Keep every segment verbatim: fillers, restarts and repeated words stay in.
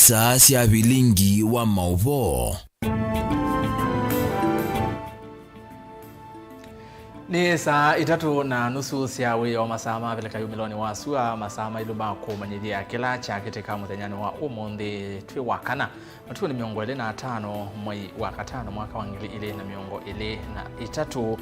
Saa sya vilingi wa maũvoo. Nĩ saa itatũ na nusu sya wĩoo, masaa ma avilika yumĩlonĩ wa sua, masaa mailũ ma kũmanyĩthya kĩla kyakĩtĩka mũthenyanĩ wa ũmũnthĩ twĩ wa kana. Matukũ nĩ mĩongo ĩlĩ na atano mwei wa katano mwaka wa ngili ilĩ na mĩongo ĩlĩ na itatũ.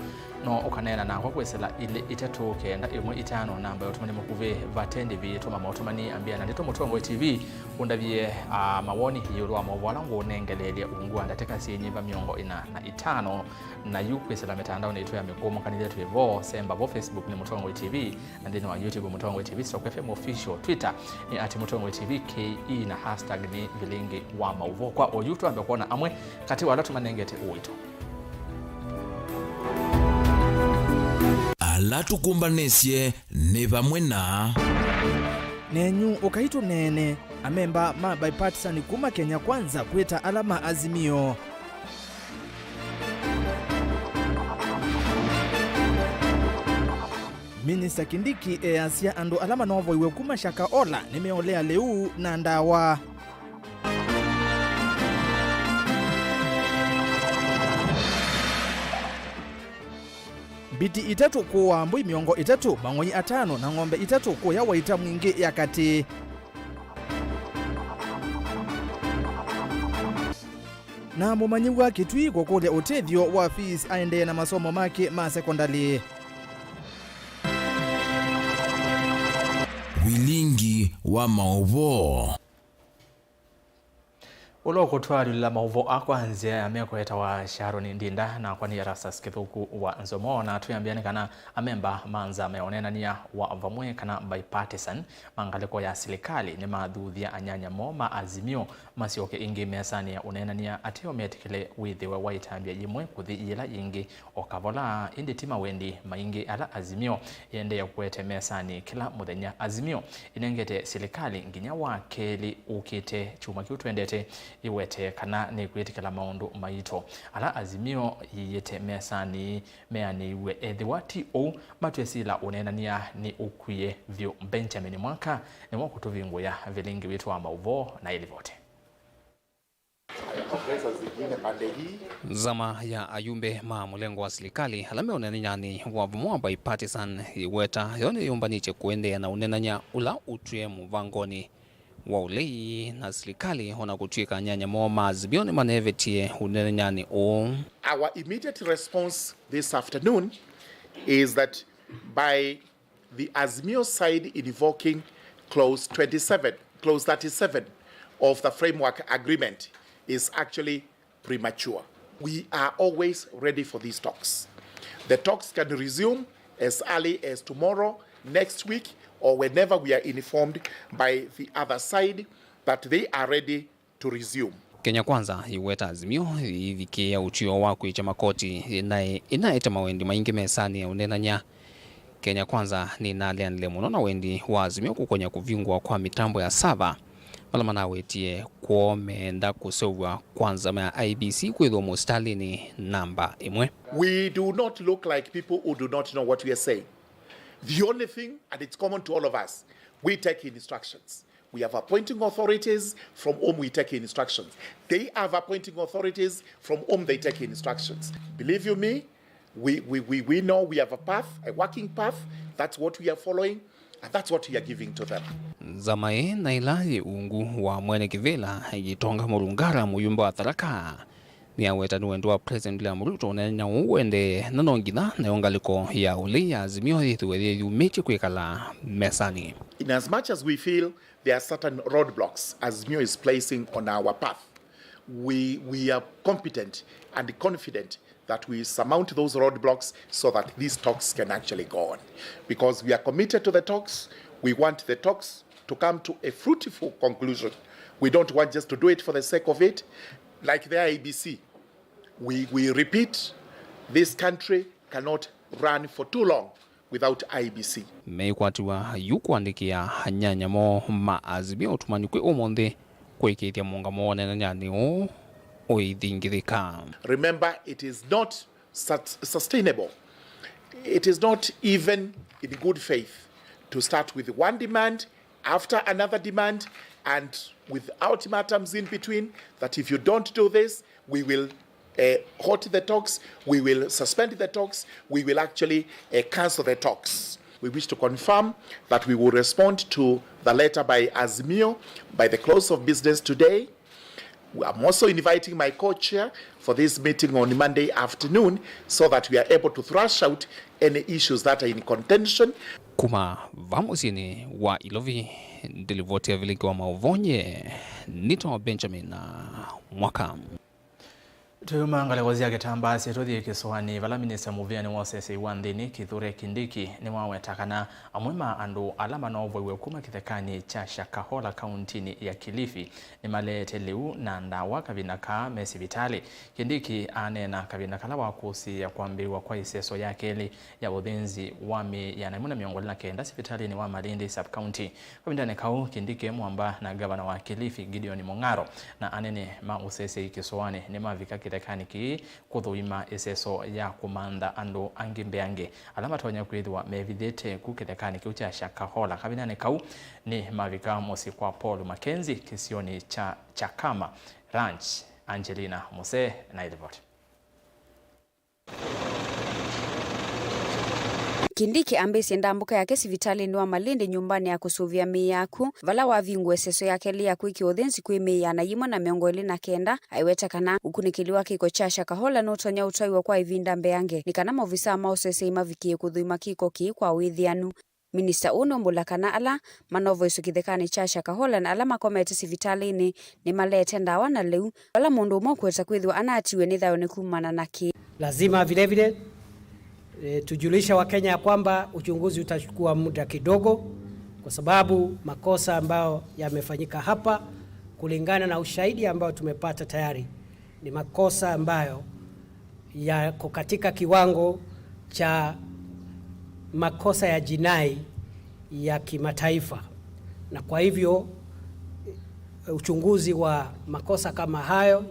No ũkaneena nakwa kwĩsĩla ilĩ itatũ kenda ĩmwe itano, namba ya ũtũmani mũkuvĩ vate ndĩvi. Tũma maũtũmani ambĩa na ndeto Mũtongoi T V, ũndavye, ah, mawoni ĩũlũ wa maũvoo ala ngũũnengeleelya ungu wa ndatĩka syĩnyĩva mĩongo ĩna na itano. Na yu kwĩsĩla mĩtandaonĩ itũ ya mĩkũũmũkanĩlya twĩ vo, semba vo Facebook nĩ Mũtongoi T V, na nthĩnĩ wa YouTube Mũtongoi T V, Stock F M Official, Twitter nĩ at Mũtongoi T V K E, na hashtag nĩ vilingi wa maũvoo. Kwa oyu twambe kwona amwe katĩ wa ala tũmanengete ũito. Ala tũkũmbanĩsye nĩ vamwe na. Nenyu ũkai tũneene. Amemba ma bipartisan kuma Kenya Kwanza kwĩta ala ma Azimio. Minista Kindiki easya andũ ala manovoiwe kuma Shakahola nĩmeolea lĩu na ndawa. Mbiti itatũ kũaa mbũi mĩongo ĩtatũ, mang'oi atano na ng'ombe itatũ kũya Waita Mwingĩ ya katĩ. Na mũmanyĩw'a Kĩtui kũkũlya ũtethyo wa fees aendee na masomo make ma sekondalĩ. Vilingi wa maũvoo. Ũla ũkũtwalĩla maũvoo aa kwa nzĩa ya meko etawa Sharon Ndinda, nakwa nĩ Erastus Kĩthũku wa Nzomo, na twĩambĩa nĩ kana amemba ma nzama ya ũneenany'a wa vamwe kana bipartisan ma ngalĩko ya silikalĩ nĩmathuthya anyanya moo ma Azimio masyoke ĩngĩ mesanĩ ya ũneenany'a ateo metĩkĩle wĩthĩwe wa ĩtambya yĩmwe kũthi yĩla yĩngĩ o kavola, ĩndĩ ti mawendi maingĩ ala Azimio ĩendee kũete mesanĩ kĩla mũthenya. Azimio ĩnengete silikalĩ nginya wa kelĩ ũkĩte kyumwa kĩu twendete ĩwete kana nĩkwĩtĩkĩla maũndũ maito ala Azimio yĩĩte mesanĩ meanĩiw'e. Ethĩwa ti ũu, matw'e sila ũneenany'a nĩ ũkwie vyũ. Benjamin Mwaka nĩwe ũkũtũvingũĩa vilingi witũ wa maũvoo na ĩlivoti. Nzama ya ayumbe ma mũlengo wa silikalĩ ala me ũneenany'anĩ wa vamwe wa bipartisan ĩweta yo nĩyũmbanĩtye kũendeea na ũneenany'a ũla ũtwĩe mũvangonĩ wa ũlei na silikalĩ, o na kũtw'ĩka anyanya moo ma Azimio nĩmaneevetie ũneenany'anĩ ũũ. Our immediate response this afternoon is that by the Azimio side invoking clause twenty-seven, clause thirty-seven of the framework agreement is actually premature. We are always ready for these talks. The talks can resume as early as tomorrow, next week, or whenever we are informed by the other side that they are ready to resume. Kenya Kwanza ĩweta Azimio ĩivikĩĩa ũtw'ĩo wa kwĩkya makoti ĩnaĩ-, ĩnaete mawendi maingĩ mesanĩ ya ũneenany'a. Kenya Kwanza nĩnaleanile mũno na wendi wa Azimio kũkonya kũvingũwa kwa mĩtambo ya server, vala manawetie kwoo meenda kũseũvw'a kwa nzama ya I E B C kwĩthĩwa mũsitalĩnĩ namba ĩmwe. We do not look like people who do not know what we are saying. The only thing, and it's common to all of us, we take instructions. We have appointing authorities from whom we take instructions. They have appointing authorities from whom they take instructions. Believe you me, we, we, we, we know we have a path, a working path. That's what we are following, and that's what we are giving to them. Nzama ĩĩ na ĩla yĩ ungu wa Mwene Kĩvĩla, Gitonga Murungara, mũyumbe wa Tharaka, nĩaweta nĩ wendi wa President William Ruto ũneenany'a ũũ ũendee, na no nginya nayo ngalĩko ya ũlei ya Azimio yĩthĩwe yĩyumĩtye kwĩkala mesanĩ. In as much as we feel there are certain roadblocks Azimio is placing on our path, we, we are competent and confident that we surmount those roadblocks so that these talks can actually go on. Because we are committed to the talks, we want the talks to come to a fruitful conclusion. We don't want just to do it for the sake of it. Like the I E B C, we, we repeat, this country cannot run for too long without I E B C. Meĩkwatĩw'a yu kũandĩkĩa anyanya moo ma Azimio ũtumani kwĩ ũmũnthĩ kũĩkĩĩthya mũũngamo wa ũneenany'anĩ ũũ ũithingithĩka. Remember, it is not sut-, sustainable. It is not even in good faith to start with one demand after another demand, and with ultimatums in between, that if you don't do this, we will uh, halt the talks, we will suspend the talks, we will actually uh, cancel the talks. We wish to confirm that we will respond to the letter by Azimio by the close of business today. I'm also inviting my co-chair for this meeting on Monday afternoon so that we are able to thrash out any issues that are in contention. Kuma va mũsyĩnĩ wa Ilovi, ndilivoti ya viliki wa maũvonye nito Benjamin Mwaka. Tũyuma ngalĩko sya kĩtambaa syĩtũ tũthiĩ kĩsũanĩ, vala minista mũvĩanĩ wa ũsesei wa nthĩnĩ Kithure Kindiki nĩwaweta kana amwe ma andũ ala manovoiwe kuma kĩthekanĩ kya Shakahola kauntinĩ ya Kilifi nĩmaleete lĩu na ndawa kavinda kaa me sivitalĩ. Kindiki aneena kavinda kala wakũsĩĩa kwambĩĩw'a kwa ĩseso ya kelĩ ya ũthĩnzi wa mĩĩ ĩana ĩmwe na mĩongo ĩlĩ na kenda sivitalĩnĩ wa Malindi sub-county. Kavindanĩ kau, Kindiki mwamba na ngavana wa Kilifi Gideon Mung'aro na anene ma ũsesei kĩsũanĩ nĩmavika kĩthekanĩ kĩĩ kũthũima ĩseso ya kũmantha andũ angĩ mbeange ala matonya kwĩthĩwa mevithĩte ku kĩthekanĩ kĩu kya Shakahola. Kavindanĩ kau nĩmavika mũsyĩ kwa Paul Mackenzie kĩsionĩ kya Chakama Ranch. Angelina Muse na ĩlivoti. Kindiki ambĩĩsye ndambũka yake sivitalĩnĩ wa Malindi nyũmbanĩ ya kũsũvĩa mĩĩ ya akw'ũ, vala wavingũa ĩseso ya kelĩ ya kwĩkĩwa ũthĩnzi kwĩ mĩĩ ĩana yĩmwe na mĩongo ĩlĩ na kenda, aiweta kana ũkunĩkĩli wa kĩko kya Shakahola nũtonya ũtwaiwa kwa ĩvinda mbeange, nĩ kana maovisaa ma ũsesei mavikĩe kũthũima kĩko kĩĩ kwa wĩthĩanu. Minista ũũ nũmbũla kana ala manovoiswe kĩthekanĩ kya Shakahola na ala makomete sivitalĩnĩ nĩmaleete ndawa na lĩu, vala mũndũ ũmwe ũkũweta kwĩthĩwa anaatiwe nĩ thayũnĩ kumana na kĩĩ. Lazima vile vile, eh, tujulishe Wakenya ya kwamba uchunguzi utachukua muda kidogo, kwa sababu makosa ambayo yamefanyika hapa, kulingana na ushahidi ambao tumepata tayari, ni makosa ambayo yako katika kiwango cha makosa ya jinai ya kimataifa, na kwa hivyo uchunguzi wa makosa kama hayo,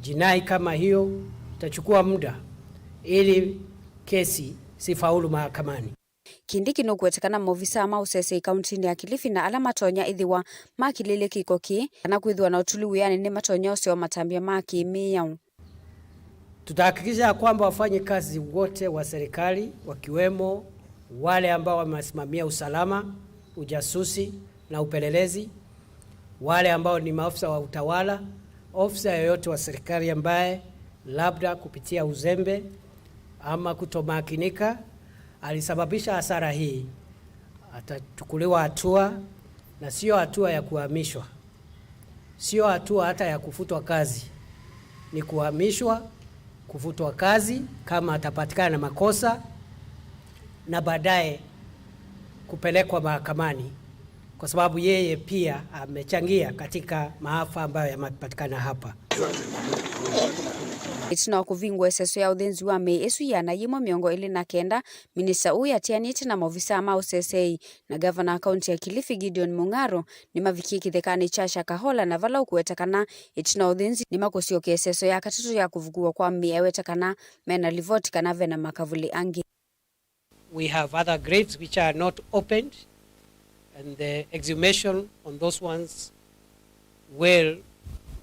jinai kama hiyo, itachukua muda ili kesi sifaulu mahakamani. Kindiki nũkũweta kana maovisaa ma ũsesei kauntinĩ ya Kilifi na ala matonya ĩthĩwa makilĩlye kĩko kĩĩ kana kwĩthĩwa na ũtulu wĩanĩ nĩmatonya ũseũa matambya ma kĩ-mĩao. Tutahakikisha ya kwamba wafanyikazi wote wa serikali, wakiwemo wale ambao wamesimamia usalama, ujasusi na upelelezi, wale ambao ni maafisa wa utawala, ofisa yoyote wa serikali ambaye labda kupitia uzembe ama kutomakinika alisababisha hasara hii, atachukuliwa hatua, na sio hatua ya kuhamishwa, sio hatua hata ya kufutwa kazi. Ni kuhamishwa, kufutwa kazi kama atapatikana na makosa, na baadaye kupelekwa mahakamani, kwa sababu yeye pia amechangia katika maafa ambayo yamepatikana hapa. Ĩtina wa kũvingũa ĩseso ya ũthĩnzi wa mĩĩ ĩsu ĩana yĩmwe mĩongo ĩlĩ na kenda, minista ũũ atianĩte na maovisaa ma ũsesei na ngavana wa kaunti ya Kilifi Gideon Mung'aro nĩmavikie kĩthekanĩ kya Shakahola, na vala ũkũweta kana ĩtina wa ũthĩnzi nĩmakũsyokea ĩseso ya katatũ ya kũvukuwa kwa mĩĩ, aweta kana mena livoti kana vena makavuli angĩ. We have other graves which are not opened, and the exhumation on those ones will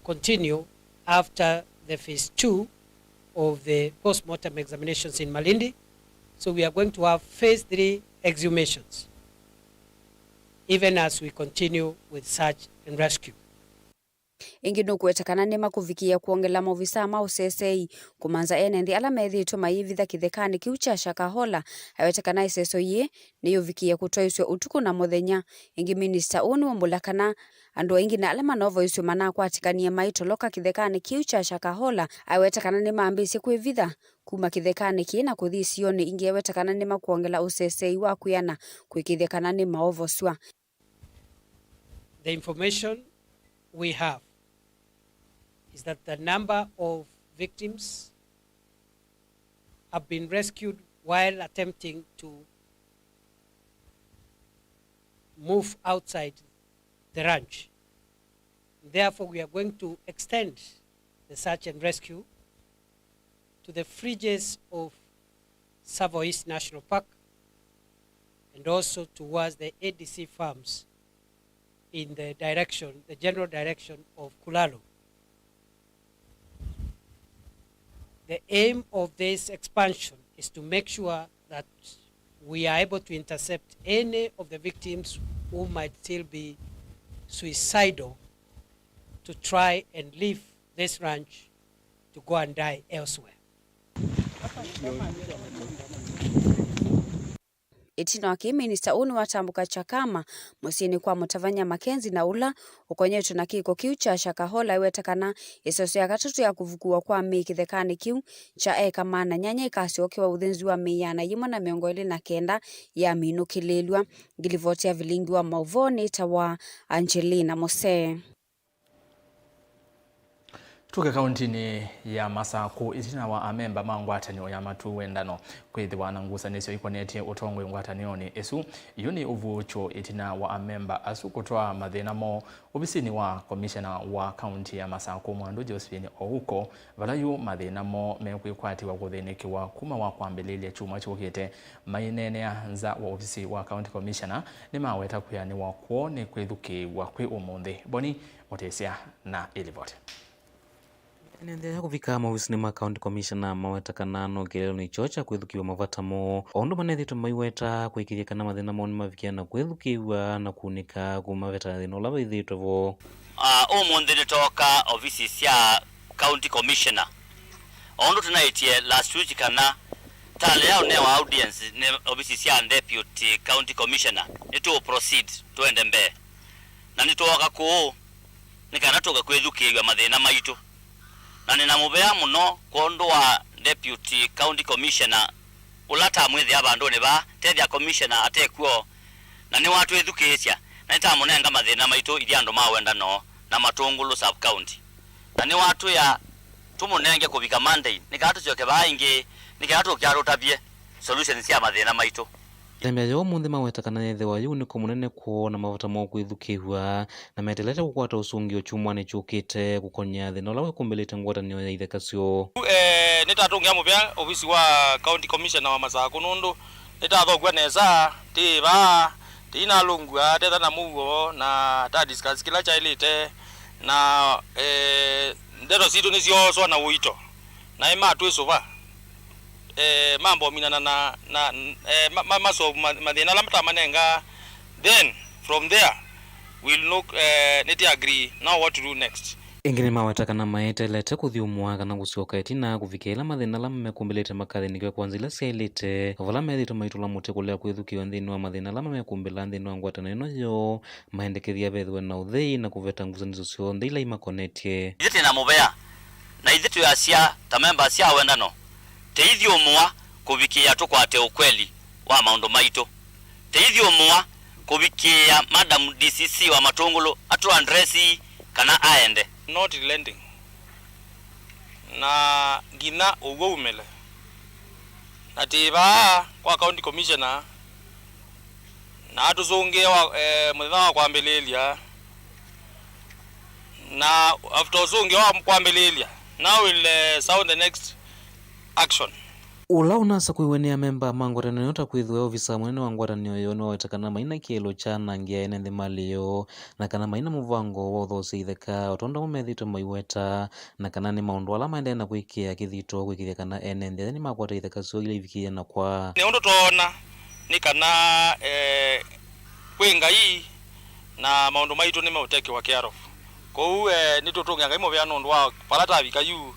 continue after the phase two of the post-mortem examinations in Malindi. So we are going to have phase three exhumations, even as we continue with search and rescue. Ĩngĩ nũkũweta kana nĩmakũvikĩĩa kwongela maovisaa ma ũsesei kũmantha ene nthĩ ala methĩĩtwe mayĩvitha kĩthekanĩ kĩu kya Shakahola, aweta kana ĩseso yĩĩ nĩyũvikĩĩa kũtwaĩsw'a ũtukũ na mũthenya. Ĩngĩ minista ũũ nĩwaumbũla kana andũ aingĩ na ala manovoisw'e manakwatĩkanie maitoloka kĩthekanĩ kĩu kya Shakahola, aweta kana nĩmambĩĩsye kwĩvitha kuma kĩthekanĩ kĩĩ na kũthi isionĩ ingĩ, aweta kana nĩmakwongela ũsesei wa kwĩana kũĩkĩĩthya kana nĩmaovosw'a. The information we have is that the number of victims have been rescued while attempting to move outside the ranch. Therefore, we are going to extend the search and rescue to the fringes of Tsavo East National Park and also towards the A D C farms in the direction, the general direction of Kulalo. The aim of this expansion is to make sure that we are able to intercept any of the victims who might still be suicidal to try and leave this ranch to go and die elsewhere. Ĩtina wa kĩĩ, minista ũũ nĩwatambũka Chakama, mũsyĩnĩ kwa mũtavany'a Mackenzie, na ũla ũkonyetwe na kĩko kĩu kya Shakahola, ĩweta kana ĩseso ya katatũ ya kũvukuwa kwa mĩĩ kĩthekanĩ kĩu kya eka maana nyanya ĩkasyokewa ũthĩnzi wa mĩĩ ĩana yĩmwe na mĩongo ĩlĩ na kenda yaminũkĩlĩlw'a. Ngilivoti ya vilingi wa maũvoo nĩtawa Angelina Mose. Tũke kauntinĩ ya Masakũ, ĩtina wa amemba ma ngwatanĩo ya Matuu Wendano kwĩthĩwa na ngusanĩsyo ikonetye ũtongoi ngwatanĩonĩ ĩsu. Yu nĩ ũvuũkyo ĩtina wa amemba asu kũtwaa mathĩna moo ovisinĩ wa komishena wa kaunti ya Masakũ, Mwandu Josephine Ouko, vala yu mathĩna moo mekwĩkwatĩwa kũthĩnĩkĩwa kuma wa kwambĩlĩlya kyumwa kyũkĩte. Maineenea nza wa ovisi wa county commissioner, nĩmaweta kwĩanĩwa kwoo nĩ kwĩthukĩĩw'a kwĩ ũmũnthĩ. Boni Mũtĩsya na ĩlivoti. Ene nthĩ aya kũvika maovisinĩ ma county commissioner maweta kana no kĩeleelo nĩkyo kya kwĩthukĩĩw'a mavata moo, o ũndũ manethĩtwe maiweta kũĩkĩĩthya kana mathĩna moo nĩmavikĩa na kwĩthukĩĩw'a na kũunĩka kuma veta thĩna ũla vaithĩtwe vo. Ah, ũmũnthĩ nĩtooka ovisi sya county commissioner, o ũndũ tũnaĩtye last week kana tale ya ũnewa audience nĩ ovisi sya deputy county commissioner, nĩtũũ proceed tũende mbee. Na nĩtwooka kũũ nĩ kana tũke kwĩthukĩĩw'a mathĩna maitũ. Na nĩ na mũvea mũno kwondũ wa deputy county commissioner ũla tamwĩthĩa vandũnĩ vaa, tethya commissioner atekw'o, na nĩwatwĩthukĩĩsya, na nĩtamũnenga mathĩna maitũ ithyĩ andũ ma Wendano na Matũngũlũ sub county. Na nĩwatwĩa tũmũnenge kũvika Monday, nĩ kana tũsyoke vaa ĩngĩ, nĩ kana tũkya tũtavye solution sya mathĩna maitũ. Ĩtambya ya ũmũnthĩ maweta kana yĩthĩwa yĩu nĩ kũmũnene kwoo na mavata moo kwĩthukĩĩw'a, na meteelete kũkwata ũsũngĩo kyumwanĩ kyũkĩte kũkony'a thĩna ũla wĩkumbĩlĩte ngwatanĩo ya itheka syoo. Eh, nĩtatũngĩa mũvea ovisi wa county commissioner wa Masakũ nũndũ nĩtathokw'a nesa, tĩ vaa, tĩinalũngw'a, tetha na mũuo, na ta discuss kĩla kyaĩlĩte, na, eh, ndeto sitũ nĩsyooswa na ũito, naĩ matwĩsũva, eh, mamba ũminana na, na, eh, ma, ma, masolve ma, mathĩna ala matamanenga, then from there we'll know, eh, nĩtĩ agree now what to do next. Ĩngĩ nĩmaweta kana maeteelete kũthyũmũa kana kũsyoka ĩtina kũvikĩa ĩla mathĩna ala mamekumbĩlĩte makathĩnĩkĩwa kwa nzĩa ila syaĩlĩte, o vala methĩĩtwe maitũla mũtĩ kũlea kwĩthukĩĩwa nthĩnĩ wa mathĩna ala mamekumbĩlaa nthĩnĩ wa ngwatanĩo ĩno yoo, maendekethya vethĩwe na ũthei na kũveta ngusanĩsyo syonthe ila imakonetye. Ithyĩ twĩ na mũvea, na ithyĩ twĩasya ta members sya Wendano, tũithyũmũa kũvikĩĩa tũkwate ũkweli wa maũndũ maitũ. Tũithyũmũa kũvikĩĩa Madam D C C wa Matũngũlũ atũ address kana aende. Not relenting. Na nginya ũw'o umĩle. Na twĩ vaa kwa county commissioner, na atũsũngĩe wa, eh, mũthenya wa kwambĩlĩĩlya. Na after ũsũngĩo wa kwambĩlĩĩlya, now we'll, eh, sound the next action. Ũla ũnasakũiwe nĩ amemba ma ngwatanĩo ĩyo ta kwĩthĩwa ovisa mũnene wa ngwatanĩo ĩyo nĩwaweta kana mai na kĩeleelo kya anangĩa ene nthĩ malĩ yoo, na kana mai na mũvango wa ũthoosya itheka, o tondũ amwe methĩĩtwe maiweta, na kana nĩ maũndũ ala maendee na kwĩkĩa kĩthito kwĩkĩthya kana ene nthĩ aya nĩmakwata itheka syoo ila ivikĩĩe na kwaa. Nĩ ũndũ twoona nĩ kana, eh, kwĩ Ngai na maũndũ maitũ nĩmeũtakewa care of. Kwoou, eh, nĩtũtũngĩa Ngai mũvea nũndũ wa vala tavika yu.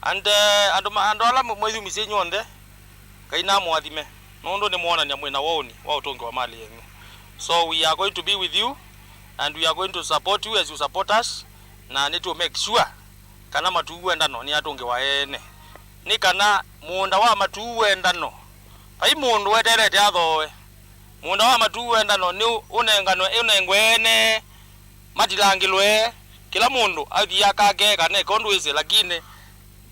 And, eh, andũ ma, andũ ala mwĩyumisye inyw'onthe, Ngai namũathime, nũndũ nĩmwonany'a mwĩ na waũni wa ũtũngĩwa malĩ yenyu. So we are going to be with you and we are going to support you as you support us, na nĩtũ make sure kana Matuu Wendano nĩatũngĩwa ene. Nĩ kana mũũnda wa Matuu Wendano, vai mũndũ weteelete athooe. Mũũnda wa Matuu Wendano nĩ ũnenganwe, ũnengwe ene, matilangĩlwe, kĩla mũndũ athi akake kana eke ũndũ wĩsĩ, lakini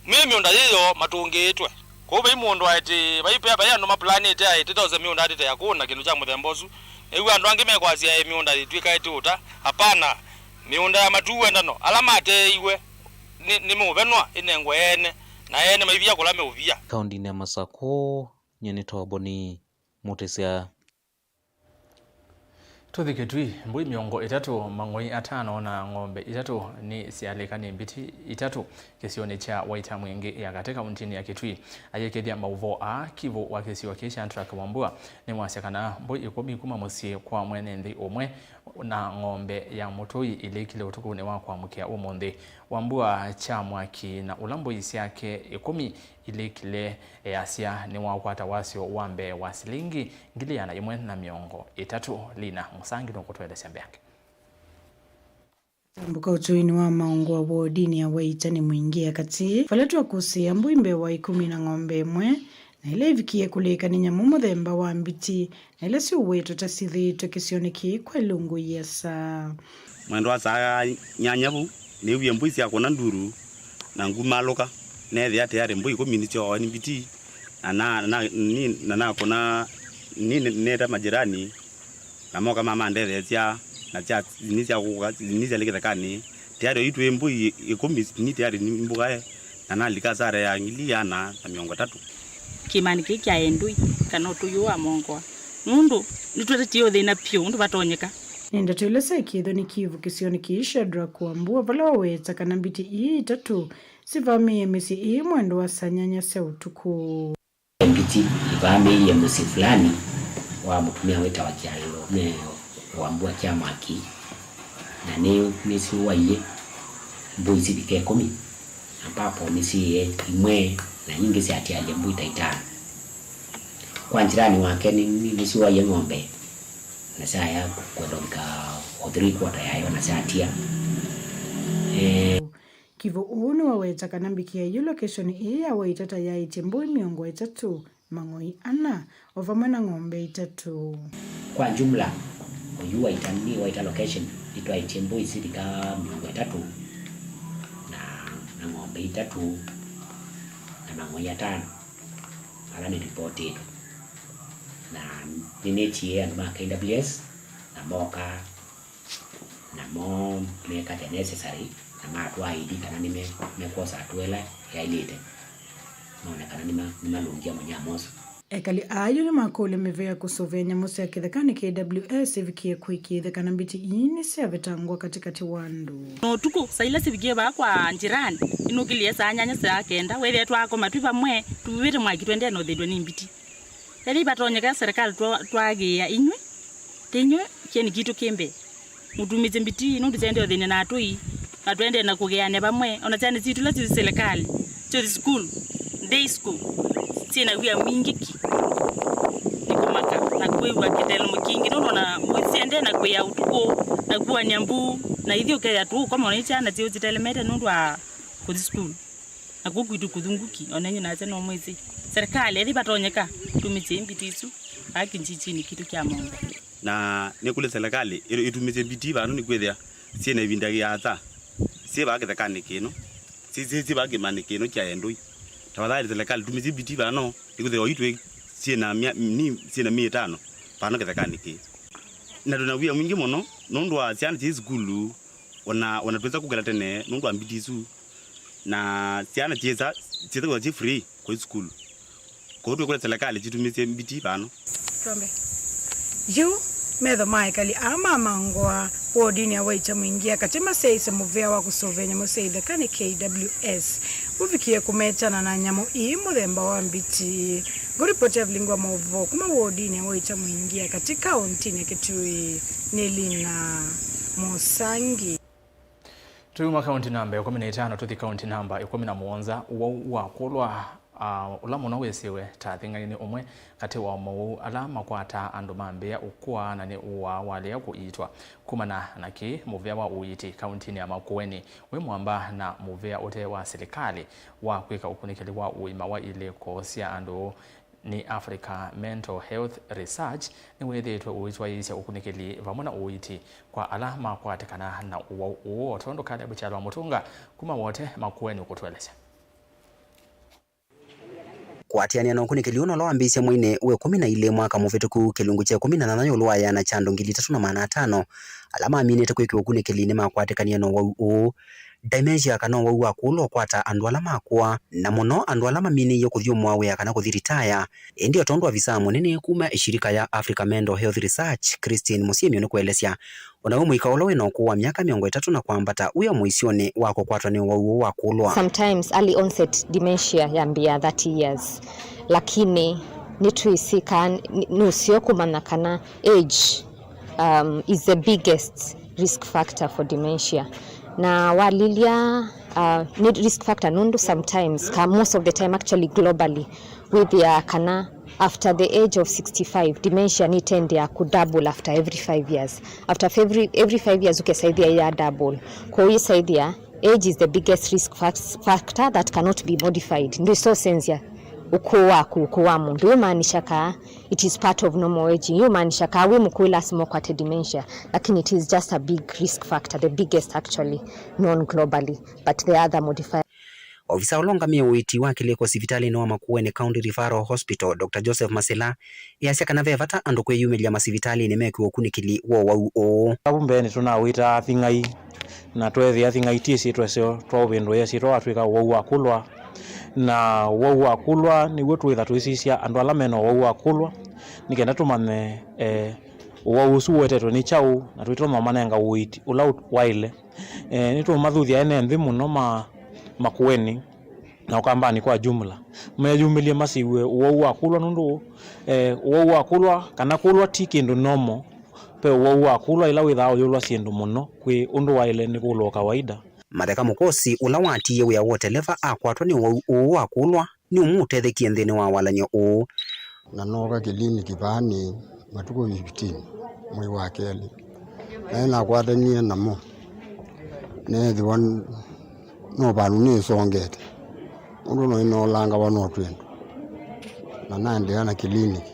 mĩ mĩũnda yĩyo matũngĩĩtwe. Kwoou vai mũndũ aĩtĩ, vai, vai, vai andũ maplanĩte aĩtĩ tose mĩũnda atĩte ya kũũna kĩndũ kya mũthemba ũsu. Nĩw'o andũ angĩ mekwasya ĩ mĩũnda yĩtw'ĩka ĩtĩ ũta. Hapana, mĩũnda ya Matuu Wendano, ala mateeiwe nĩ, nĩ mũvenwa ĩnengwe ene, na ene maivia kũla meũvia. Kaũndĩnĩ ya Masakũ, nyie nĩ Toboni Mũtĩsya. Tũthi Kitui, mbũi mĩongo ĩtatũ, mang'oi atano na ng'ombe itatũ nĩsyalĩka nĩ mbiti itatũ kĩsionĩ kya Waita Mwingĩ ya katĩ kauntinĩ ya Kitui. Ayĩkĩthya maũvoo aa, kivũ wa kĩsio kĩĩ Shadrack Wambua nĩwasya kana mbũi ĩkũmi kuma mũsyĩ kwa mwene nthĩ ũmwe na ng'ombe ya mũtũi ilĩkile ũtukũnĩ wa kwamũkĩa ũmũnthĩ. Wambua kya mwaki na ũla mbũi syake ĩkũmi ilĩkile, easya nĩwakwata wasyo wa mbee wa silingi ngili ĩana yĩmwe na mĩongo ĩtatũ. Lina Mũsangi nũkũtũelesya mbeange. Tambũka ũtũinĩ wa maũngũa wodinĩ ya Waita nĩ Mwingĩ ya katĩ, vala twakũsĩĩa mbũi mbee wa ĩkũmi na ng'ombe ĩmwe, na ĩla ĩvikie kũlĩka nĩ nyamũ mũthemba wa mbiti, na ila syũwĩtwe ta syĩthĩĩtwe kĩsionĩ kĩĩ kwa ilungu iasa. Mwendo wa saa nyanya vau, nĩw'ie mbũi syakũna nduru, na ngumalũka, neethĩa tayarĩ mbũi ĩkũmi nĩsyooawa nĩ mbiti, na na na ni na nakũna ni nĩta majirani, na moka mamandetheesya, na sya ni syakũka ni syalĩ kĩthekanĩ, tayarĩ oyu twĩ mbũi ĩkũmi ni tayarĩ nĩ mbũkae, na nalika sara ya ngili ĩana na mĩongo ĩtatũ. Kĩmanĩ kĩĩ kya endũi kana ũtũi ũũ wa mongoa, nũndũ nĩtwetetie ũthĩna vyũ ũndũ vatonyeka. Nĩ ndeto ila syakĩthwe nĩ kivũ kĩsionĩ kĩĩ Shadrack Wambua, vala waweta kana mbiti ii itatũ sivamĩie mĩsyĩ ĩĩ mwendo wa saa nyanya sya ũtukũ. Mbiti ivamĩie mũsyĩ fulani wa mũtumĩa wĩtawa Kyalo, me Wambua kya mwaki, na nĩ nĩsyũaie mbũi sivika ĩkũmi, na papo nĩsiĩe imwe, na ingĩ syatialya mbũi ta itano. Kwa njirani wake nĩ- nĩ- nĩsyũaie ng'ombe, na syaya kwenda ũvika o three quarter yayo na syatia. Eh, Kivũ ũũ nĩwaweta kana mbikĩa yu location ĩĩ ya Waita ta yaĩtye mbũi mĩongo ĩtatũ, mang'oi ana, o vamwe na ng'ombe itatũ. Kwa jumla, oyu Waita, ni Waita location, nĩtwaĩtye mbũi sivika mĩongo ĩtatũ na, na ng'ombe itatũ na mang'oi atano ala nĩ reported. Na nĩnĩtie andũ ma K W S na moka namo meka the necessary, na matwaa I D kana nĩme- mekwosa hatua ĩla yaĩlĩte, mone kana nĩma- nĩmalũngĩa manyamũ asu. Ekali aa yu nĩmakũlya mĩvĩa ya kũsũvĩa nyamũ sya kĩthekanĩ K W S ĩvikie kũĩkĩĩthya kana mbiti ii nĩsyavetangwa katĩkatĩ wa andũ. Na ũtukũ, saa ila sivikie vaa kwa njirani, inũkĩlie saa nyanya saa kenda, wethĩa twakoma twĩ vamwe, tuvĩte mwaki twendee na ũthĩndwe nĩ mbiti. Ethĩwa ivatonyeka serikali twa- twaagĩĩa inyw'ĩ, ta inyw'ĩ kyeni kitũ kĩ mbee. Mũtumĩsye mbiti nũndũ syaendee ũthĩnĩ na atũi, na tũendee na kũgeana vamwe, ona syana sitũ ila syĩ silikalĩ, syũthi sukulu, day school, syĩ na wia mwingĩ ki. Nĩ kũmaka na kwĩw'a kĩthelemo kingĩ, nũndũ ona mbũi syaendee na kwĩa ũtukũ, na kuany'a mbuu, na ithyĩ ũkethĩa tũũkoma, ona syana syĩu sitelemete nũndũ wa kũthi sukulu. Na kũu kwitũ kũthunguki, ona inyw'ĩ nake no mwĩsĩ. Serikali, ethĩwa ivatonyeka, tumĩsye mbiti isu vaa kĩnjinjinĩ kitũ kya Mongo. Na nĩkũlya serikali ĩ- ĩtumĩsye mbiti vano nĩkwĩthĩa syĩ na ĩvinda yĩasa syĩ vaa kĩthekanĩ kĩno, syĩ- syĩ- syĩ vaa kĩmanĩ kĩno kya endũi. Tafadhali serikali, tumĩsye mbiti vano nĩkwĩthĩa oitwĩ syĩ na mya- ni- syĩ na myei ĩtano vano kĩthekanĩ kĩĩ. Na twĩ na wia mwingĩ mũno nũndũ wa syana syĩ sukulu, ona, ona twĩsa kũkĩla tene nũndũ wa mbiti isu. Na syana syĩsa- syĩthĩwa syĩ free kũi sukulu. Kwoou twĩkũlya silikalĩ syĩtumĩsye mbiti vano. Twambe. Yu, metho ma ekali aa ma Mangoa, wodinĩ ya Waita Mwingĩ ya katĩ masyaĩĩsye mũvĩa wa kũsũvĩa nyamũ sya ithekanĩ K W S ũvikie kũmetana na nyamũ ii mũthemba wa mbiti. Ngũripoti ya vilingi wa maũvoo kuma wodinĩ ya Waita Mwingĩ ya katĩ kaũntinĩ ya Kitui nĩ Lina Mũsangi. Tũyuma kaunti namba ĩkũmi na itano tũthi kaunti namba ĩkũmi na mũonza, ũwau wa kũlwa, ah, ũla mũno wĩsĩwe ta thing'ai nĩ ũmwe katĩ wa mowau ala makwataa andũ mambĩĩa ũkũa na nĩ ũaa walea kũiitwa. Kumana na kĩĩ, mũvĩa wa ũiiti kauntinĩ ya Makueni wĩ mwamba na mũvĩa ũte wa silikalĩ wa kwĩka ũkunĩkĩli wa ũima wa ilĩko sya andũ nĩ Africa Mental Health Research nĩwĩthĩĩtwe ũitwaĩĩsya ũkunĩkĩli vamwe na ũiiti kwa ala makwatĩkana na ũwau ũũ, o tondũ Caleb Kyalwa Mũtũnga kuma Wote Makueni ũkũtũelesya. Kũatĩanĩa na ũkunĩkĩli ũũ nola wambĩĩisye mweinĩ wa ĩkũmi na ilĩ mwaka mũvĩtũku, kĩlungu kya ĩkũmi na nyanya ĩũlũ wa ĩana kya andũ ngili itatũ na maana atano ala maminĩte kwĩkĩwa ũkunĩkĩli nĩmakwatĩkanie na ũwau ũũ. Dementia kana ũwau wa kũlwa ũkwata andũ ala makũa, na mũno andũ ala maminĩie kũthyũmũa wĩa kana kũthi ritaya. Ĩndĩ o tondũ avisaa mũnene kuma ĩshirika ya Africa Mental Health Research, Christine Musyimi nĩkũelesya, o na we mũika ũla wĩ na ũkũũ wa myaka mĩongo ĩtatũ na kwambata wĩ o mũisyonĩ wa kũkwatwa nĩ ũwau ũũ wa kũlwa. Sometimes early onset dementia yambĩaa thirty years, lakini nĩtwĩsĩ kana nĩ, nĩ ũseo kũmanya kana age, um, is the biggest risk factor for dementia. Na walilya, uh, nĩ risk factor nũndũ sometimes, ka most of the time actually globally, wĩthĩa kana after the age of sixty-five, dementia nĩtendea ku double after every five years. After every, every five years ũkesa ĩthĩa ya double. Kwoou yĩsa ĩthĩa age is the biggest risk fac-, factor that cannot be modified. Ndwĩsa ũsenzya ũkũũ waku, ũkũũ wa mũndũ. Yũmaanisha kaa it is part of normal aging. Yũmaanisha kaa wĩ mũkũũ lasima ũkwate dementia, lakini it is just a big risk factor, the biggest actually known globally, but there are other modifiers. Ovisa ũla ũngamĩe ũiiti wa kĩlĩko sivitalĩnĩ wa Makueni County Referral Hospital, Doctor Joseph Masila, easya kana ve vata andũ kwĩyumĩlya masivitalĩnĩ mekĩwe ũkunĩkĩli wa ũwau ũũ. Vau mbee nĩtũnawĩtaa athing'ai, na tweethĩa athing'ai ti syĩtwa syoo twaũvĩndũĩa syĩtwa watw'ĩka ũwau wa kũlwa. Na ũwau wa kũlwa nĩw'o twĩtha tũisisya andũ ala mena ũwau wa kũlwa, nĩ kenda tũmanye, eh, ũwau ũsu ũetetwe nĩ kyaũ, na twĩtonya ũmanenga ũiiti ũla waĩle. Eh, nĩtũũmathuthya ene nthĩ mũno ma Makueni na Ũkambanĩ kwa jumla, meyumĩlye masiw'e ũwau wa kũlwa, nũndũ, eh, ũwau wa kũlwa kana kũlwa ti kĩndũ normal. Ve ũwau wa kũlwa ĩla wĩthaa ũyũlwa syĩndũ mũno kwĩ ũndũ waĩle nĩ kũlwa o kawaida. Matheka Mũkosi, ũla watiie wĩa wa ũteleva akwatwa nĩ ũwau ũũ wa kũlwa, nĩ ũmwe ũtethekie nthĩnĩ wa walany'o ũũ. Na nooka kĩliniki vaa nĩ matukũ fifteen mwei wa kelĩ, na ĩnakwatanie namo, neethĩwa n-, no vandũ nĩsongete, ũndũ no ĩnoolangawa no twĩndũ, na naendeea na kĩliniki,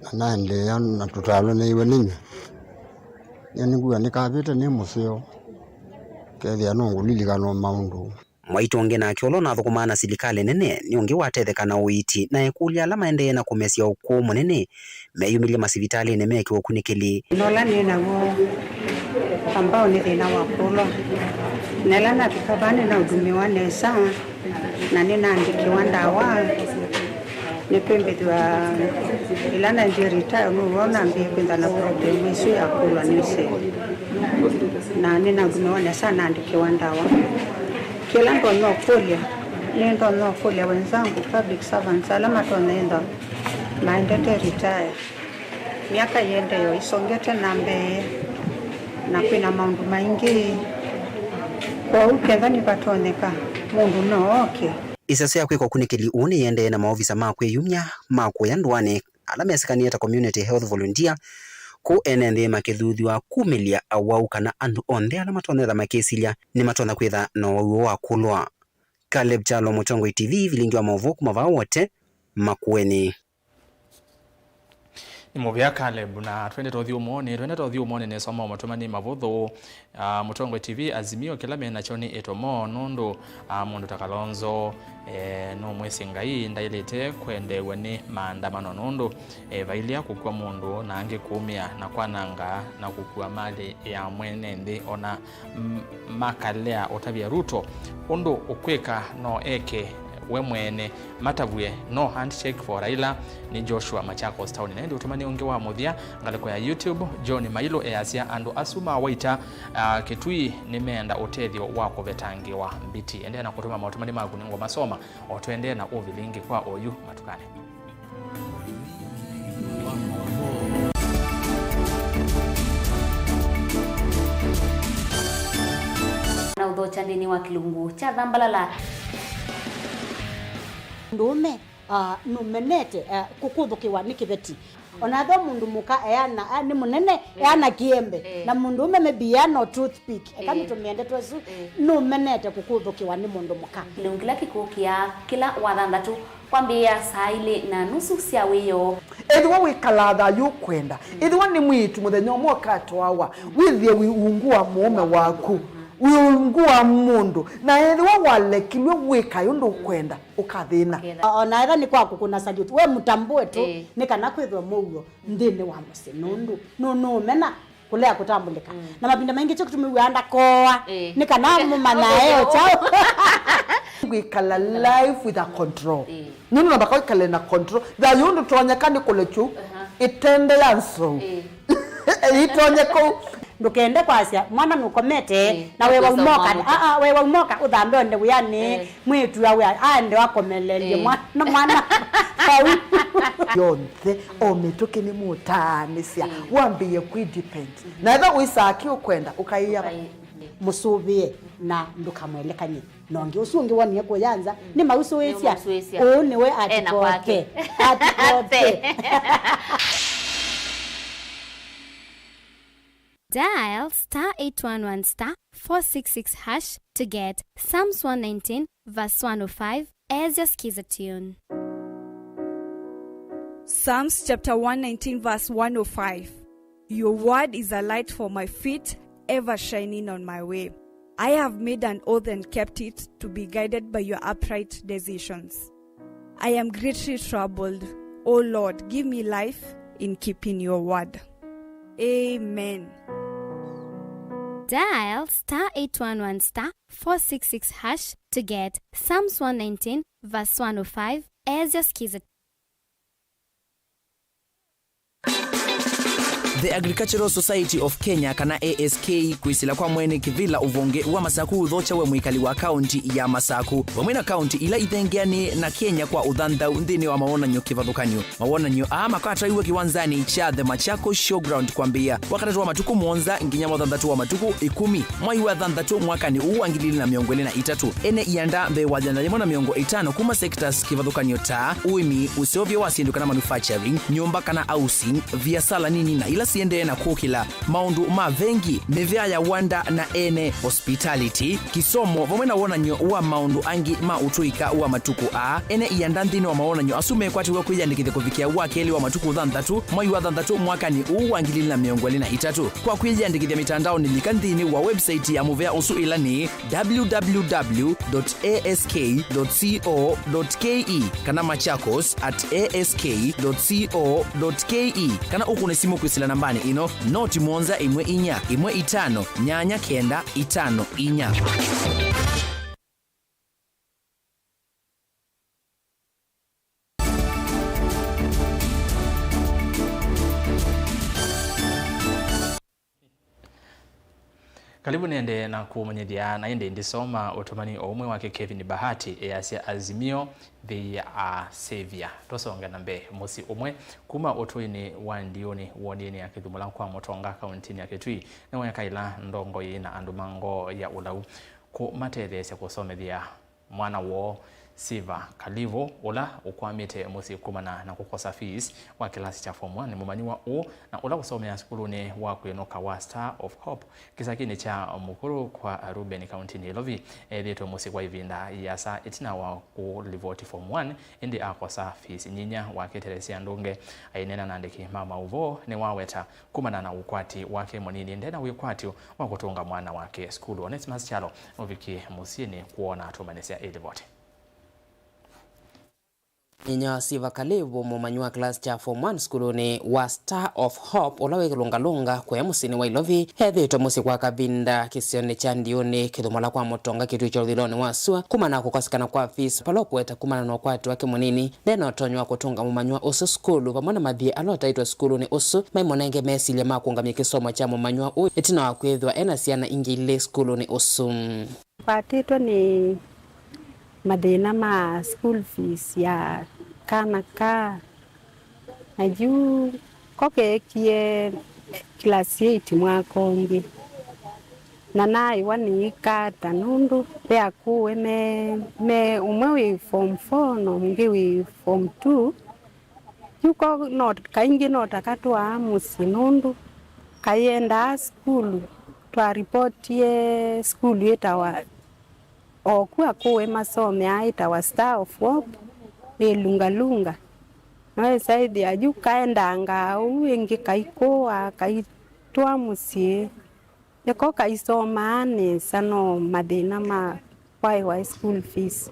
na naendeea na tũtalo neiwe nĩnywe. Nĩnĩngw'a nĩkavĩte nĩ mũseo, kethĩa no ngũlilikanwa maũndũ. Mwaitũ ũngĩ nake ũla ũnathũkũmaa na silikalĩ nene nĩ ũngĩ watetheka na ũiiti, na ekũlya ala maendee na kũmesya ũkũũ mũnene meyumĩlye masivitalĩnĩ mekĩwe ũkunĩkĩli. Thĩna ũla nĩ naw'o ambao nĩ thĩna wa kũlwa, na ĩla navika vaa nĩnaũthumiwa nesa na nĩnaandĩkĩwa ndawa. Nĩkwĩmbĩthw'a ĩla naendie retire, nũw'o nambie kwĩtha na problem ĩsu ya kũlwa nĩsĩ, na nĩnathumiwa nesa naandĩkĩwa ndawa. Kĩla ndonya ũkũlya, nĩndonya ũkũlya wenzangu, public servants, ala matonya ĩtha maendete retire. Myaka ĩendee o ĩsongete na mbee, na kwĩna maũndũ maingĩ. Kwoou ketha nĩvatonyeka, mũndũ no oke. Ĩseso ya kwĩka ũkunĩkĩli ũũ nĩyĩendee na maovisa ma kwĩyumya ma kũya ndũanĩ ala mesĩkanĩe ta community health volunteer, kũu ene nthĩ makĩthuthw'a kumĩlya awau kana andũ onthe ala matonya kwĩtha makĩsilya nĩmatonya kwĩtha na ũwau ũũ wa kũlwa. Caleb Kyalo, Mũtongoi T V, vilingi wa maũvoo kuma vaa Wote, Makueni. Nĩ mũvea Caleb, na twendete ũthyũmũonĩ, twendete ũthyũmũonĩ nĩsoma matũmani mavũthũ. Ah, Mũtongoi T V, Azimio kĩla me nakyo nĩ ĩtomo, nũndũ, ah, mũndũ ta Kalonzo, eh, nũmwĩsĩ Ngai ndaĩlĩte kwendeew'a nĩ maandamano, nũndũ, eh, vailya kũkw'a mũndũ na angĩ kũũmĩa na kwananga na kũkua malĩ ya mwene nthĩ, ona m-, makalea ũtavya Ruto ũndũ ũkwĩka no eke we mwene, matavw'e no handshake for Raila. Nĩ Joshua, Machakos Town. Na ĩndĩ ũtũmani ũngĩ wa mũthya ngalĩko ya YouTube, John Mailũ easya andũ asu ma Waita, ah, Kitui nĩmeenda ũtethyo wa kũvetangĩwa mbiti. Endeea na kũtũma maũtũmani maku nĩngũmasoma o tũendee na ũvilingi kwa oyu matukanĩ. Na ũthokya nthĩnĩ wa kĩlungu kya thambalala. Mũndũũme, ah, nũmenete, ah, kũkũthũkĩwa nĩ kĩveti. Ona ethĩwa mũndũ mũka eana, ah, nĩ mũnene, eh, eana kĩembe. Eh. Na mũndũũme maybe eana o toothpick. Eka, eh, nĩtũmĩe ndeto ĩsu, eh, nũmenete kũkũthũkĩwa nĩ mũndũ mũka. Kĩlungu kĩla kĩkũkĩa kĩla wathanthatũ kwambĩĩa saa ilĩ na nusu sya wĩoo. Ethĩwa wĩkalaa thayũ ũkwenda, ethĩwa nĩ mwĩĩtu mũthenya ũmwe ũkatwawa, wĩthĩe wĩ ungu wa mũũme waku, wĩ ungu wa mũndũ, na ethĩwa walekilw'e wĩkae ũndũ ũkwenda, ũkathĩna. Ona ethĩwa nĩ kwa kũkũna salute, we mũtambũe tu, ĩĩ, nĩ kana kwĩthwe mũuo nthĩnĩ wa mũsyĩ, nũndũ nũ-, nũũmena Kũlea kũtambũlĩka. Mm. Na mavinda maingĩ kyo kĩtumi wĩaa ndakooa, ĩĩ, nĩ kana mũmanyae o kyaũ. Kwĩkala life with a control. Ĩĩ. Nũndũ namba kwĩkale na control. Thayũ ndũtonyeka nĩ kũlekyu. Aha. Ĩtende ya nzou. Ĩĩ. Ĩtonye kũu. Ndũkende kwasya mwana nũkomete, ĩĩ, na wewa ũkwĩsa ũmoka. Ũmwamũka. Aa, wewa ũmoka ũthambe onde wĩanĩ. Ĩĩ. Mwĩĩtu awe aende akomelelye, ĩĩ, mwana, mwana vau. Yonthe, o mĩtũkĩ nĩmũtaanĩsya, ĩĩ, wambĩĩe kwĩ depend. Mhm. Na ethĩwa wĩsaa kĩ ũkwenda, ũkaĩa. Ũkaĩ-, ĩĩ. Mũsũvĩe na ndũkamwelekany'e na ũngĩ. Ũsu ũngĩ wonie kũya nza, mm, nĩmausũĩsya. Nĩmausũĩsya. Ũũ nĩwe. Ena atikote. Kwake. Atikote. Dial star eight one one star four six six hash to get Psalms one nineteen verse one oh five as your Skiza tune. Psalms chapter one nineteen verse one oh five. Your word is a light for my feet, ever shining on my way. I have made an oath and kept it, to be guided by your upright decisions. I am greatly troubled. O Lord, give me life in keeping your word. Amen. Dial star eight one one star four six six hash to get Psalms one nineteen verse one oh five as your Skiza. The Agricultural Society of Kenya, kana A S K, kwĩsĩla kwa mwene kĩvĩla ũvonge wa Masaku ũthokya we mwĩkali wa kaunti ya Masaku, vamwe na kaunti ila ithengeanĩe na Kenya kwa ũthanthau nthĩnĩ wa mawonany'o kĩvathũkany'o. Mawonany'o aa makatwaiwe kĩwanzanĩ kya The Machakos Showground kwambĩĩa Wakatatũ wa matukũ mũonza nginya wathanthatũ wa matukũ ĩkũmi mwai wa thanthatũ mwakanĩ ũũ wa ngili ilĩ na mĩongo ĩlĩ na itatũ. Ene ianda mbee wa ĩana yĩmwe na mĩongo ĩtano kuma sectors kĩvathũkany'o ta ũĩmi, ũseũvyo wa syĩndũ kana manufacturing, nyũmba kana housing, viasala nini na ila siendee na kũkĩla, maũndũ ma vengi, mĩvea ya wanda na ene, hospitality, kĩsomo, vamwe na wonany'o wa maũndũ angĩ ma ũtũĩka wa matukũ aa. Ene ianda nthĩnĩ wa mawonany'o asu mekwatĩw'a kwĩyandĩkĩthya kũvikĩa wa kelĩ wa matukũ thanthatũ mwai wa thanthatũ mwakanĩ ũũ wa ngili ilĩ na mĩongo ĩlĩ na itatũ. Kwa kwĩyandĩkĩthya mĩtandaonĩ, lika nthĩnĩ wa website ya mũvea ũsu, ĩla nĩ www dot ask dot co dot ke kana machakos at ask dot co dot ke, kana ũkũne simũ kwĩsĩla nambanĩ ĩno, noti mũonza ĩmwe inya ĩmwe itano nyanya kenda itano inya. Kalivu nĩendee na kũmanyĩthya, na ĩndĩ ndisoma ũtũmani o ũmwe wake Kevin Bahati, easya, Azimio, they are savior. Tũsonge na mbee. Mũsyĩ ũmwe kuma ũtũinĩ wa Ndiũnĩ, wondiinĩ ya Kĩthumũla kwa Mũtonga, kauntinĩ ya Kitui, nĩwekaĩla ndongoi na andũ ma ngoo ya ũlau kũmatetheesya kũsomethya mwana woo, Siva Kalivu, ũla ũkwamĩte mũsyĩ kumana na kũkosa fees wa kĩlasi kya form one, nĩ mũmanyĩw'a ũũ, na ũla ũsomeaa sukulunĩ wa kwĩnũka wa Star of Hope kĩsakinĩ kya Mũkũlũ kwa Reuben, kauntinĩ ya Ilovi, ethĩĩtwe mũsyĩ kwa ĩvinda yĩasa ĩtina wa kũlivoti form one, ĩndĩ akosa fees nyinya. Waketeelesya andũnge aineena na andĩki ma maũvoo, nĩwaweta kumana na ũkwati wake mũnini, nde na wĩkwatyo wa kũtũnga mwana wake sukulu. Onesimus Kyalo nũvikie mũsyĩnĩ kwona atũmanyĩsya ĩlivoti. Inyia wa Siva Kalivu, mũmanyi wa class kya form one sukulunĩ wa Star of Hope, ũla wĩ kĩlũngalũnga kũya mũsyĩnĩ wa Ilovi, ethĩĩtwe mũsyĩ kwa kavinda kĩsionĩ kya Ndiũnĩ, Kĩthũmũla kwa Mũtonga, Kitui kya ũthilonĩ wa sua, kumana na kũkosekana kwa fees, vala ũkũweta kumana na ũkwati wake mũnini, nde na ũtonyi wa kũtũnga mũmanyĩw'a ũsu sukulu, vamwe na mathiĩ ala ũtaĩtwe sukulunĩ ũsu maimũnenge mesilya ma kũũngamya kĩsomo kya mũmanyĩw'a ũũ, ĩtina wa kwĩthĩwa e na syana ingĩ ilĩ sukulunĩ ũsu. Kwatĩtwe nĩ mathĩna ma school fees ya kana kaa, na yu ko keekie class eight mwaka ũngĩ, na naĩwa nĩikata nũndũ ve akũũe me, me ũmwe wĩ form four na ũngĩ wĩ form two. Yu ko no, kaingĩ no ta katwaa mũsyĩ nũndũ kayendaa sukulu. Twaripotie sukulu ĩtawa, o ku akũũe masomeaa, ĩtawa Star of Hope, ĩ Lunga Lunga. No ĩsaĩthĩa yu kaendangaa ũu, ĩngĩ kaikũa, kaitwaa mũsyĩ. Nĩko kaisomaa nesa, no mathĩna ma kwaĩwa school fees.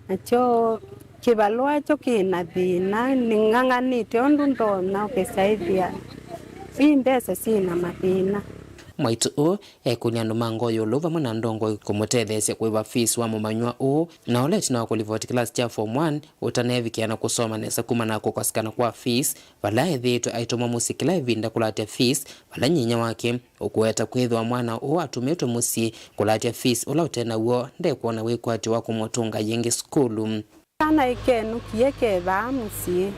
Nakyo kĩvalũa kyo kĩ na thĩna, nĩng'ang'anĩte ũndũ ndonya ũkĩsaĩthĩa Ii mbesa syĩ na mathĩna. Mwaitũ ũũ ekũlya andũ ma ngoo ĩũlũ vamwe na ndongoi kũmũtetheesya kũĩva fees wa mũmanyĩw'a ũũ, na ũla ĩtina wa kũlivoti kĩlasi kya form one ũtaneevikĩa na kũsoma nesa kumana na kũkosekana kwa fees, vala ethĩĩtwe aitũmwa mũsyĩ kĩla ĩvinda kũlatya fees, vala nyinyia wake ũkũweta kwĩthĩwa mwana ũũ atũmĩtwe mũsyĩ kũlatya fees ũla ũte naw'o ndekwona wĩkwatyo wa kũmũtũnga yĩngĩ sukulu. Kana ĩkenũkie ke vaa mũsyĩ,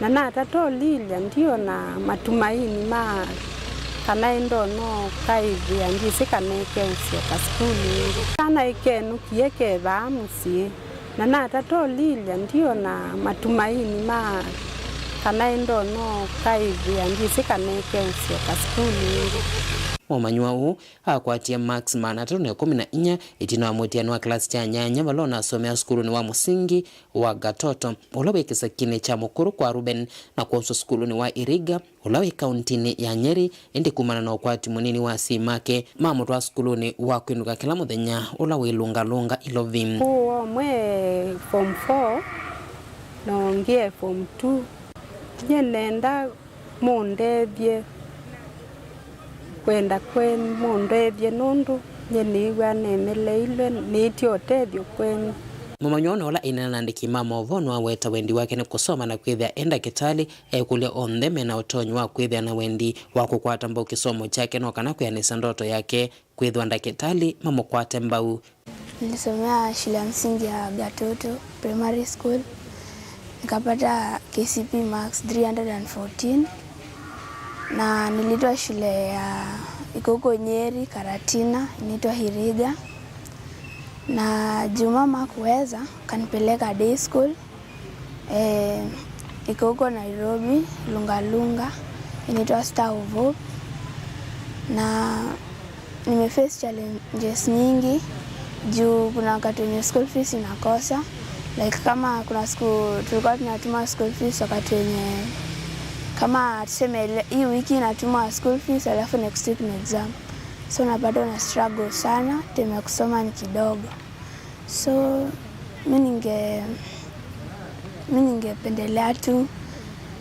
na natata ũlilya, ndiona matumaini ma kana ĩndono kaĩvĩa, ndyĩsĩ kana ĩkeũsyoka sukulu ĩngĩ. Kana ĩkenũkie ke vaa mũsyĩ, na natata ũlilya, ndiona matumaini ma kana ĩndono kaĩvĩa, ndyĩsĩ kana ĩkeũsyoka sukulu ĩngĩ. Mũmanyĩw'a ũũ akwatie marks maana atatũ na ĩkũmi na inya ĩtina wa mũtiani wa kĩlasi kya nyanya vala ũnasomea sukulunĩ wa mũsingi wa Gatoto, ũla wĩ kĩsakinĩ kya Mũkũrũ kwa Reuben, na kwoswa sukulunĩ wa Iriga, ũla wĩ kauntinĩ ya Nyeri, ĩndĩ kumana na ũkwati mũnini wa asyai make, mamũtwaa sukulunĩ wa kwĩnũka kĩla mũthenya ũla wĩ Lunga Lunga Ilovi. Kũũ ũmwe form four, na ũngĩ e form two. Nyie nenda mũndethye, kwenda kwenyu mũndethye, nũndũ nyie nĩĩw'a nemeleilwe, nĩĩtye ũtethyo kwenyu. Mũmanyĩw'a ũũ, na ũla aineena na andĩki ma maũvoo, nĩwaweta wendi wake nĩ kũsoma na kwĩthĩa e ndakĩtalĩ. Ekũlya onthe mena ũtonyi wa kwĩthĩa na wendi wa kũkwata mbau kĩsomo kyake no kana kwĩanĩsya ndoto yake kwĩthĩwa ndakĩtalĩ mamũkwate mbau. Nilisomea shule ya msingi ya Gatoto Primary School. Nikapata K C P E marks three hundred and fourteen. Na nilitoa shule ya iko huko Nyeri, Karatina, inaitwa Hiriga. Na juu mama hakuweza, akanipeleka day school. Eh, iko huko Nairobi, Lunga Lunga, inaitwa Star of Hope. Na nimeface challenges nyingi, juu kuna wakati wenye school fees inakosa. Like, kama kuna siku tulikuwa tunatuma school fees wakati wenye, kama tuseme le-, hii wiki inatuma school fees, alafu next week ni exam. So unapata una struggle sana, time ya kusoma ni kidogo. So mi ninge mi ningependelea tu,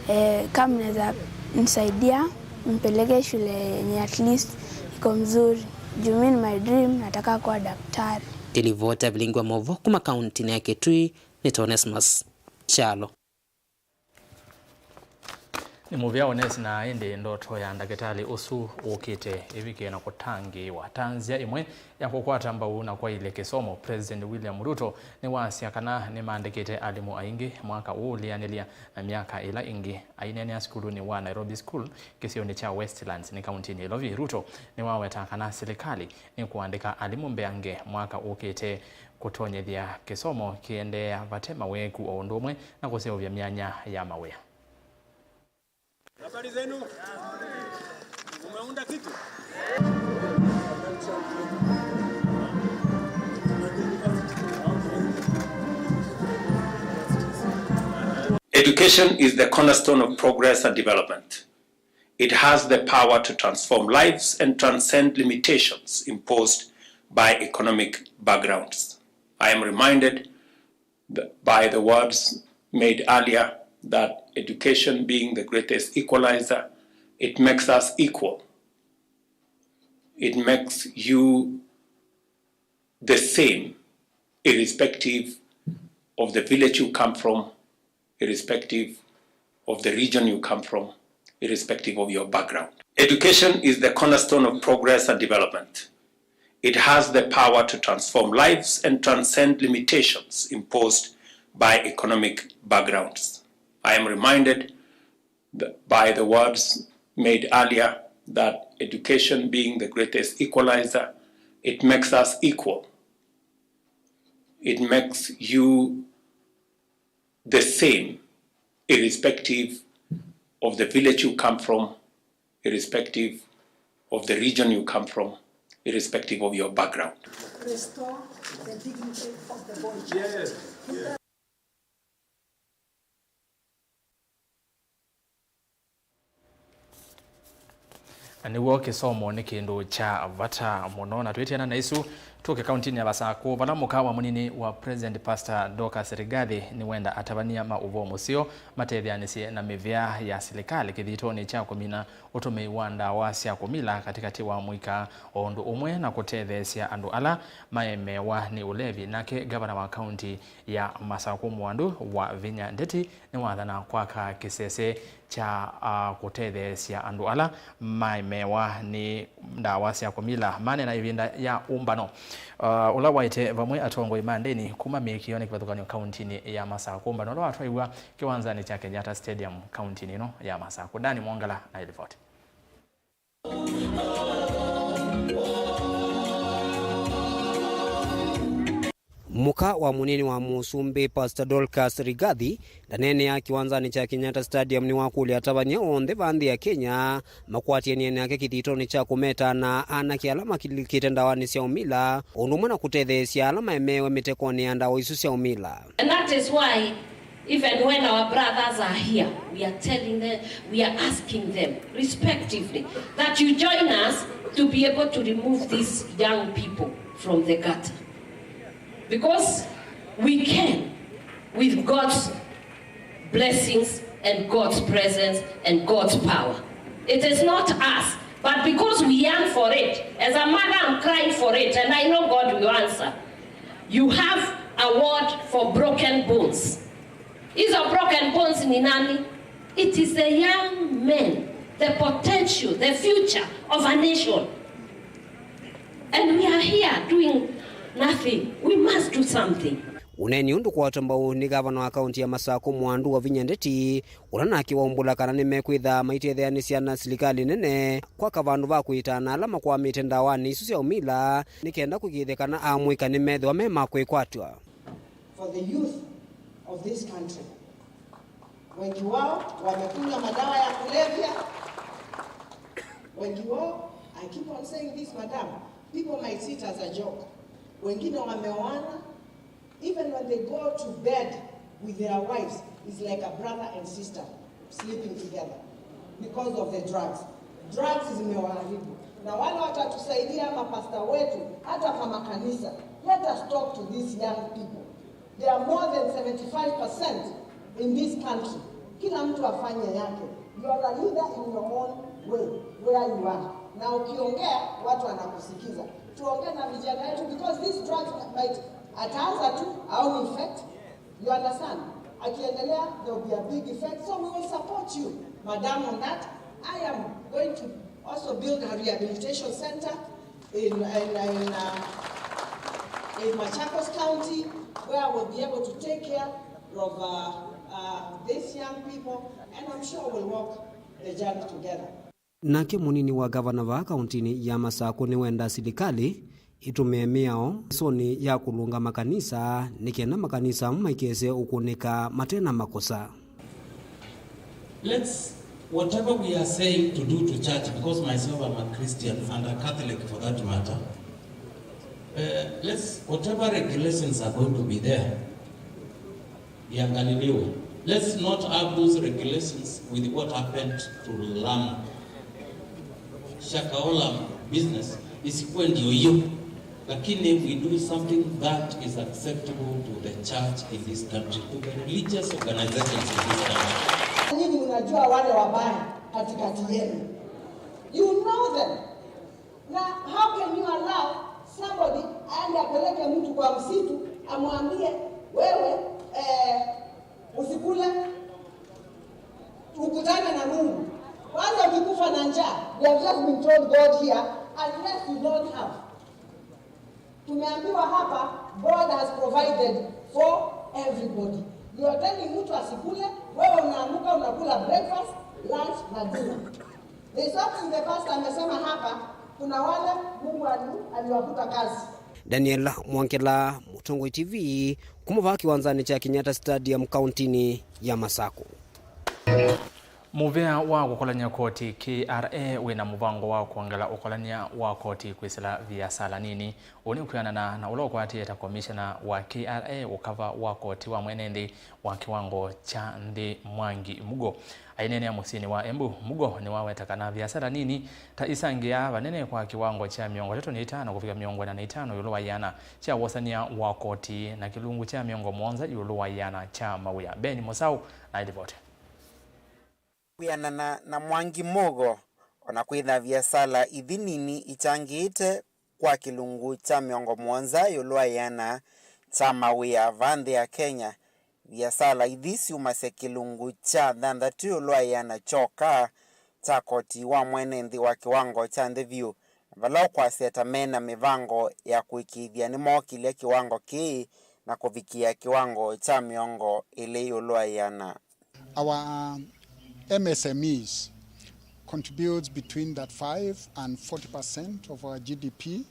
eh, kama mnaweza nisaidia, mpeleke shule yenye at least iko mzuri. Juu mi ni my dream, nataka kuwa daktari. Nĩlivota vilingi wa maũvoo kuma kauntinĩ ya Kitui, nĩ Onesmus Kyalo. Nĩ mũvea Onesmus, na ĩndĩ ndoto ya ndakĩtalĩ ũsu ũkĩte ĩvike na kũtangĩĩwa. Ta nzĩa ĩmwe ya kũkwata mbau na kwaĩlya kĩsomo, President William Ruto nĩwasya kana nĩmaandĩkĩte alimũ aingĩ mwaka ũũ ũleanĩlya na myaka ĩla ĩngĩ. Aineenea sukulunĩ wa Nairobi School kĩsionĩ kya Westlands nĩ kauntinĩ ya Ilovi, Ruto nĩwaweta kana silikalĩ nĩkũandĩka alimũ mbeange mwaka ũkĩte kũtonyethya kĩsomo kĩendeea vate maweku, o ũndũ ũmwe na kũseũvya myanya ya mawĩa. Habari zenu? Umeunda kitu? Education is the cornerstone of progress and development. It has the power to transform lives and transcend limitations imposed by economic backgrounds. I am reminded th-, by the words made earlier that education being the greatest equalizer, it makes us equal. It makes you the same, irrespective of the village you come from, irrespective of the region you come from, irrespective of your background. Education is the cornerstone of progress and development. It has the power to transform lives and transcend limitations imposed by economic backgrounds. I am reminded th-, by the words made earlier that education being the greatest equalizer, it makes us equal. It makes you the same, irrespective of the village you come from, irrespective of the region you come from, irrespective of your background. Restore the dignity of the boy child. Yes. Na nĩw'o kĩsomo nĩ kĩndũ kya vata mũno, na twĩtĩana na isu, Tũke kauntinĩ ya Masakũ, vala mũka wa mũnini wa President Pastor Dorcas Rigathi nĩwenda atavany'a ma ũvoo mũseo matetheanĩsye na mĩvĩa ya silikalĩ kĩthitonĩ kya kũmina ũtũmĩi wa ndawa sya kũmila katĩkatĩ wa mũika, o ũndũ ũmwe na kũtetheesya andũ ala maemewa nĩ ũlevi. Nake ngavana wa kaunti ya Masakũ Mwandu Wavinya Ndeti nĩwathana kwaka kĩsese kya, ah, kũtetheesya andũ ala maemewa nĩ ndawa sya kũmila maneena ĩvinda ya ũmbano, ah, ũla waĩte vamwe atongoi ma ndĩni kuma mĩĩkĩĩonĩ kĩvathũkany'o kauntinĩ ya Masakũ, ũmbano ũla watwaiw'a kĩwanzanĩ kya Kenyatta Stadium kauntinĩ ĩno ya Masakũ. Dani Mwongala na ĩlivoti. Mũka wa mũnini wa mũsumbĩ, Pastor Dorcas Rigathi, ndaneenea kĩwanzanĩ kya Kenyatta Stadium, nĩwakũlya atavany'a onthe va nthĩ ya Kenya makwatĩanĩe nake kĩthitonĩ kya kũmeta na anake ala makilikĩte ndawanĩ sya ũmila, ũndũ ũmwe na kũtetheesya ala maemeewe mĩtekonĩ ya ndawa isu sya ũmila. And that is why even when our brothers are here, we are telling them, we are asking them respectively that you join us to be able to remove these young people from the gutter. Because we can, with God's blessings and God's presence and God's power. It is not us, but because we yearn for it, as a mother, I'm crying for it, and I know God will answer. You have a ward for broken bones. Hizo broken bones ni nani? It is the young men, the potential, the future of a nation. And we are here doing nothing. We must do something. Ũneeni ũũ ndũkwatwa mbau nĩ gavana wa kaunti ya Masakũ Mwandu Wavinya Ndeti, ũla nake waumbũla kana nĩmekwĩtha maitetheanĩsya na silikalĩ nene kwaka vandũ va kũĩta na ala makwamĩte ndawanĩ isu sya ũmila, nĩ kenda kũkĩĩthya kana amũika nĩmethĩwa me ma kwĩkwatw'a. For the youth of this country, wengi wao wamekunywa madawa ya kulevya. Wengi wao, I keep on saying this, madam, people might see it as a joke. Wengine wameoana, even when they go to bed with their wives, it's like a brother and sister sleeping together because of the drugs. Drugs zimewaharibu. Na wale watatusaidia, mapasta wetu, hata kwa makanisa, let us talk to these young people. There are more than seventy-five percent in this country. Kila mtu afanye yake. You are a leader in your own way, where you are. Na ukiongea, watu wanakusikiza. Tuongee na vijana wetu, because these drugs might, ataanza tu, au infect. You understand? Akiendelea, there will be a big effect. So we will support you, madam, on that. I am going to also build a rehabilitation center in, in, in, uh, in Machakos County, where we'll be able to take care of, uh, uh, these young people, and I'm sure we'll walk the journey together. Nake mũnini wa gavana vaa kauntinĩ ya Masakũ nĩwenda silikalĩ ĩtũmĩe mĩao ĩsonĩ ya kũlũnga makanisa, nĩ kenda makanisa amwe maikese ũkũnĩka mate na makosa. Let's, whatever we are saying to do to church, because myself I'm a Christian and a Catholic for that matter, uh, let's, whatever regulations are going to be there, iangaliliwe. Let's not have those regulations with what happened to Lamu. Shakahola business isikuwe ndio hiyo, lakini we do something that is acceptable to the church in this country, to the religious organizations in this country. Nyinyi mnajua wale wabaya katikati yenu. You know them. Na how can you allow somebody aende apeleke mtu kwa msitu, amwambie, "Wewe, eh, usikule, ukutane na Mungu"? Kwanza ukikufa na njaa, we have just been told God here, unless you don't have. Tumeambiwa hapa, God has provided for everybody. You are telling mtu asikule, wewe unaamuka unakula breakfast, lunch na dinner. There's something the pastor amesema hapa, kuna wale Mungu ali-, aliwakuta kazi. Daniel Mwongela, Mũtongoi T V, kuma vaa kĩwanzanĩ kya Kenyatta Stadium, kauntinĩ ya Masakũ. Mũvea wa kũkolany'a koti K R A wĩ na mũvango wa kwongela ũkolany'a wa koti kwĩsĩla viasala nini. Ũũ nĩ kwĩanana na ũla ũkwatĩĩe ta komishena wa K R A ũkava wa koti wa mwene nthĩ wa kĩwango kya nthĩ Mwangi Mugo. Aineenea mũsyĩnĩ wa Embu, Mugo nĩwaweta kana viasala nini ta isangĩaa vanene kwa kĩwango kya mĩongo ĩtatũ na itano kũvika mĩongo ĩna na itano ĩũlũ wa ĩana kya wosany'a wa koti na kĩlungu kya mĩongo mũonza ĩũlũ wa ĩana kya mawĩa. Ben Mũsaũ na livoti. Kwĩanana na Mwangi Mugo, o na kwĩtha viasala ithi nini ikyangĩĩte kwa kĩlungu kya mĩongo mũonza ĩũlũ wa ĩana kya mawĩa vaa nthĩ ya Kenya, viasala ithi syumasya kĩlungu kya thanthatũ ĩũlũ wa ĩana kyoka kya koti wa mwene nthĩ wa kĩwango kya nthĩ vyũ, vala ũkwasya ta me na mĩvango ya kũĩkĩĩthya nĩmookĩlya kĩwango kĩĩ na kũvikĩa kĩwango kya mĩongo ĩlĩ ĩũlũ wa ĩana. Our M S M Es contributes between that five and forty percent of our G D P,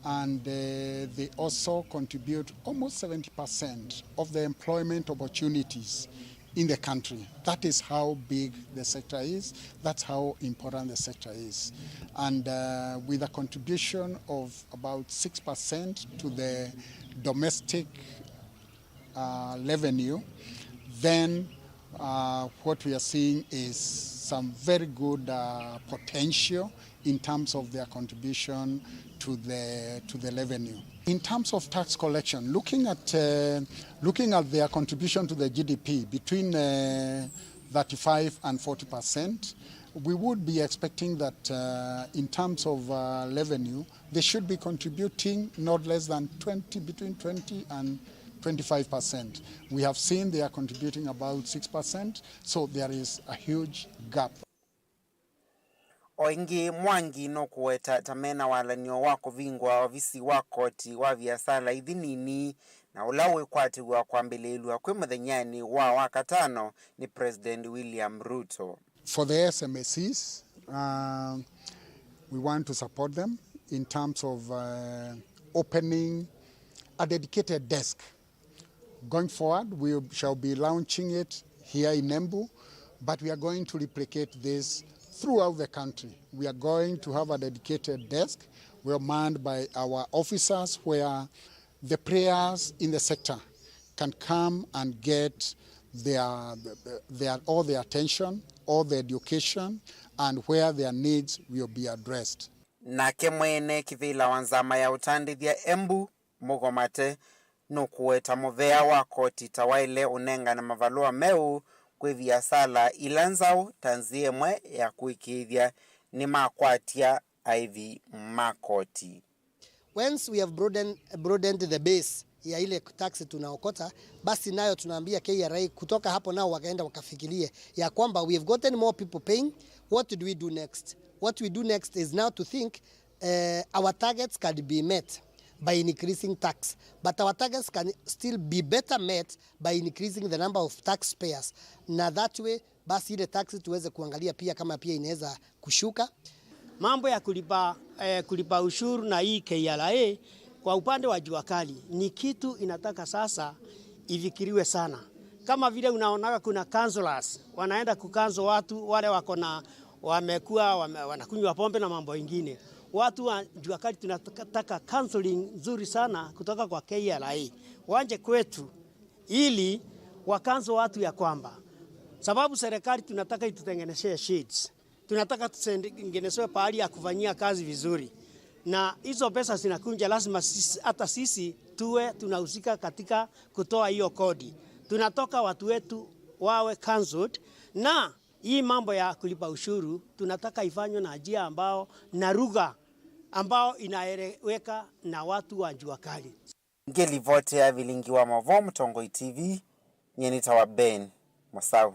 and uh, they also contribute almost seventy percent of the employment opportunities in the country. That is how big the sector is. That's how important the sector is. And uh, with a contribution of about six percent to the domestic uh, revenue, then uh, what we are seeing is some very good uh, potential in terms of their contribution to the, to the revenue. In terms of tax collection, looking at, uh, looking at their contribution to the G D P between uh, thirty-five and forty percent, we would be expecting that uh, in terms of uh, revenue, they should be contributing not less than twenty, between twenty and twenty-five percent. We have seen they are contributing about six percent, so there is a huge gap. O ĩngĩ, Mwangi nũkũweta ta mena walany'o wa kũvingũa ovisi wa koti wa viasala ithi nini, na ũla wĩkwatĩw'a kwambĩlĩĩlw'a kwĩ mũthenyanĩ wa Wakatano nĩ President William Ruto. For the S M S Es, uh, we want to support them in terms of uh, opening a dedicated desk. Going forward, we shall be launching it here in Embu, but we are going to replicate this throughout the country. We are going to have a dedicated desk well manned by our officers where the players in the sector can come and get their, their, all their attention, all the education, and where their needs will be addressed. Nake mwene kĩvĩla wa nzama ya ũtandĩthya Embu, Mugo Mate, nũkũweta mũvea wa koti ta waĩle ũnengane mavalũa meũ kwĩ viasala ila nzaũ ta nzĩa ĩmwe ya kũĩkĩĩthya nĩmakwatya aĩvi ma koti. Once we have broadened, broadened the base ya ile tax tunaokota, basi nayo tunaambia K R A kutoka hapo, nao wakaenda wakafikirie ya kwamba we have gotten more people paying, what do we do next? What we do next is now to think uh, our targets can be met by increasing tax, but our targets can still be better met by increasing the number of taxpayers, na that way basi ile tax tuweze kuangalia pia kama pia inaweza kushuka. Mambo ya kulipa, eh, kulipa ushuru na hii K R A kwa upande wa jua kali ni kitu inataka sasa ifikiriwe sana. Kama vile unaonaga kuna counselors wanaenda kucancel watu wale wako na wamekuwa wame, wanakunywa pombe na mambo ingine. Watu wa jua kali tunataka counseling nzuri sana kutoka kwa K R A. Waje kwetu ili wacancel watu ya kwamba, sababu serikali tunataka itutengenezee sheds. Tunataka tutengenezewe pahali ya kufanyia kazi vizuri. Na hizo pesa zinakuja, lazima sisi, hata sisi tuwe tunahusika katika kutoa hiyo kodi. Tunatoka watu wetu wawe cancelled, na hii mambo ya kulipa ushuru tunataka ifanywe na njia ambao, na lugha ambao inaeleweka na watu wa jua kali. Ngĩlivoti ya vilingi wa maũvoo Mũtongoi T V, nyie nĩtawa Ben Mũsaũ.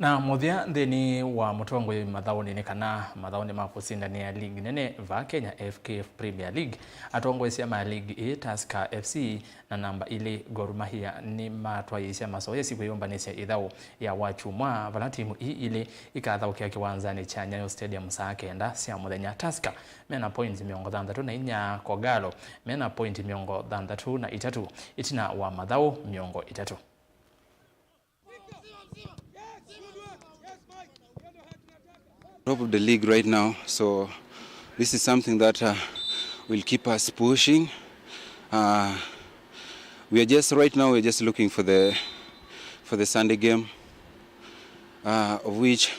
Na mũthya nthĩnĩ wa mũtongoi mathaũnĩ nĩ kana mathaũnĩ ma kũsindanĩa ligi nene vaa Kenya, F K F Premier League, atongoesya ma ligi ĩĩ, Tusker F C na namba ilĩ Gor Mahia, nĩmatwaĩĩsya masoesi kwĩyũmbanĩsya ĩthaũ ya Wakyumwa, vala timu ii ilĩ ikathaũkĩa kĩwanzanĩ kya Nyayo Stadium saa kenda sya mũthenya. Tusker mena points mĩongo thanthatũ na inya, Kogalo mena pointi mĩongo thanthatũ na itatũ ĩtina wa mathaũ mĩongo ĩtatũ. Top of the league right now, so this is something that uh, will keep us pushing. Uh, we are just right now we're just looking for the for the Sunday game, uh, of which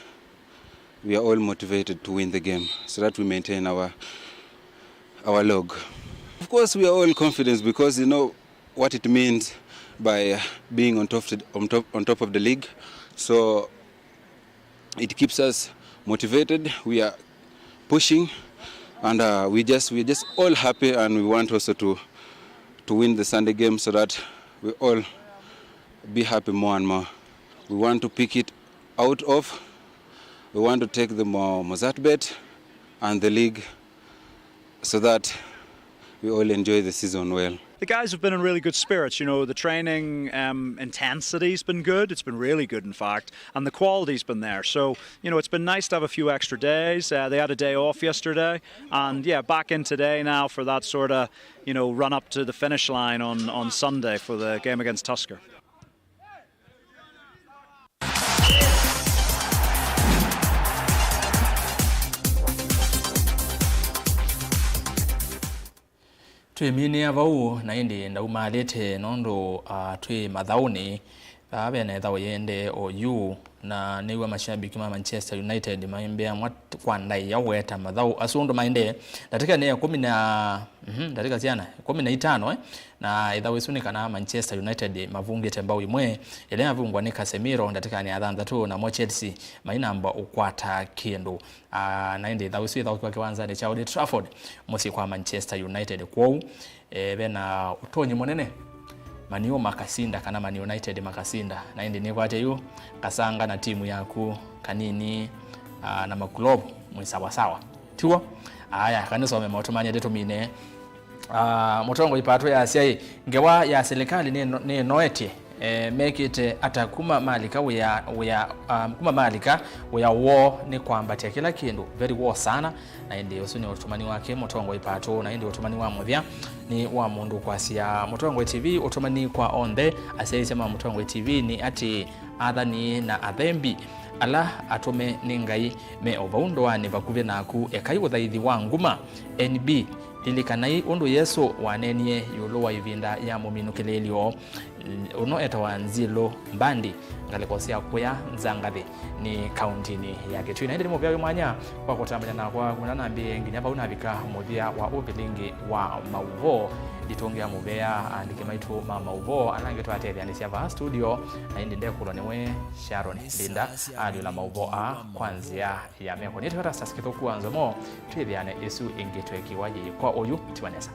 we are all motivated to win the game so that we maintain our our log. Of course, we are all confident because you know what it means by uh, being on top, on top, on top of the league. So it keeps us motivated. We are pushing, and uh, we just we're just all happy, and we want also to to win the Sunday game so that we all be happy more and more. We want to pick it out of. We want to take the Mo- Mozart bet and the league so that we all enjoy the season well. The guys have been in really good spirits. You know, the training um, intensity's been good. It's been really good, in fact. And the quality's been there. So, you know, it's been nice to have a few extra days. Uh, they had a day off yesterday. And, yeah, back in today now for that sort of, you know, run up to the finish line on, on Sunday for the game against Tusker. Twĩminĩa vau, na ĩndĩ ndaumaalĩte nũndũ, ah, twĩ mathaũnĩ. Vaa ve na ĩthaũ yĩendee oyu, na nĩw'a mashabiki ma Manchester United maimbĩa mwa kwa ndaĩa weta mathaũ asu ũndũ maendee. Ndatĩka nĩ ya ĩkũmi na, mhm, ndatĩka syana ĩkũmi na itano, eh? Na ĩthaũ ĩsu nĩ kana Manchester United mavungĩte mbau ĩmwe ĩla yavungwa nĩ Casemiro ndatĩkanĩ ya thanthatũ, namo Chelsea mainamba ũkwata kĩndũ. Ah, na ĩndĩ ĩthaũ ĩsu ĩthaũkiwa kĩwanzanĩ kya Old Trafford, mũsyĩ kwa Manchester United. Kwoou, eh, ve na ũtonyi mũnene Man U makasinda kana Man United makasinda. Na ĩndĩ nĩkwatya yu kasanga na timu yaku kanini, ah, na makulovu mwĩ sawasawa. Tiw'o? Aya, kanisome maũtũmanyĩte tũmine. Ah, mũtongoi Pato yasya ĩ, ngewa ya silikalĩ nĩ- nĩnoetye, eh, mekĩte ata kuma malika wĩa, wĩa, ah, kuma malika wĩa woo nĩ kwambatya kĩla kĩndũ. Very well sana. Na ĩndĩ ũsu nĩ ũtũmani wake mũtongoi Pato, na ĩndĩ ũtũmani wa mũthya nĩ wa mũndũ kwasya Mũtongoi T V. Ũtũmani kwa onthe asyaĩĩsya ma Mũtongoi T V nĩ atĩ athani na athembi ala atũme nĩ Ngai me o vau ndũanĩ vakuvĩ naku. Ekai ũthaithi wa nguma. N B, lilikanai ũndũ Yesũ waneenie ĩũlũ wa ĩvinda ya mũminũkĩlĩĩlyo. Ũno etawa Nzilũ Mbandi, ngalĩko sya kũya Nzangathĩ, nĩ kauntinĩ ya Kitui. Na ĩndĩ nĩ mũvea wĩ mwanya wa kũtambanya nakwa kuma nambĩĩe nginya vau navika mũthya wa ũvilingi wa maũvoo. Nditũngĩa mũvea aandĩki maitũ ma maũvoo ala angĩ twatetheanĩsya vaa studio, na ĩndĩ ndekũlwa nĩwe Sharon Linda alyũla maũvoo aa kwa nzĩa ya meko. Nĩtwĩwa Tastas Kĩthũku wa Nzomo, twĩthĩane ĩsu ĩngĩ twekiwa yĩĩ kwa oyu tiwa nesa.